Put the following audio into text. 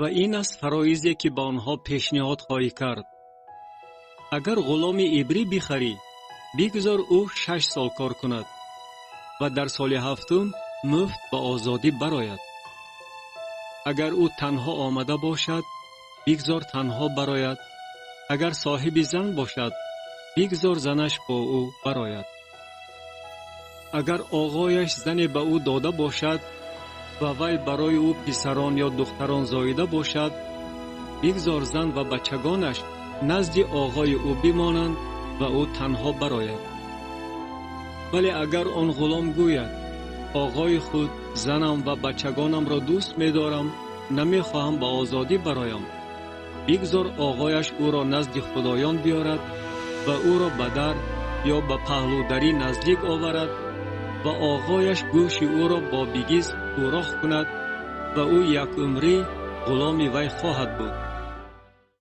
Ва ин аст фароизе, ки ба онҳо пешниҳод хоҳӣ кард. Агар ғуломи ибрӣ бихарӣ, бигзор ӯ 6 сол кор кунад ва дар соли ҳафтум муфт ба озодӣ барояд. Агар ӯ танҳо омада бошад, бигзор танҳо барояд. Агар соҳиби зан бошад, бигзор занаш бо ӯ барояд. Агар оғояш зане ба ӯ дода бошад ва вай барои ӯ писарон ё духтарон зоида бошад, бигзор зан ва бачагонаш назди оғои ӯ бимонанд ва ӯ танҳо барояд. Вале агар он ғулом гӯяд: «Оғои худ, занам ва бачагонамро дӯст медорам, намехоҳам ба озодӣ бароям», бигзор оғояш ӯро назди худоён биёрад ва ӯро ба дар ё ба паҳлӯдарӣ наздик оварад ва оғояш гӯши ӯро бо бигиз сӯрох кунад ва ӯ якумрӣ ғуломи вай хоҳад буд.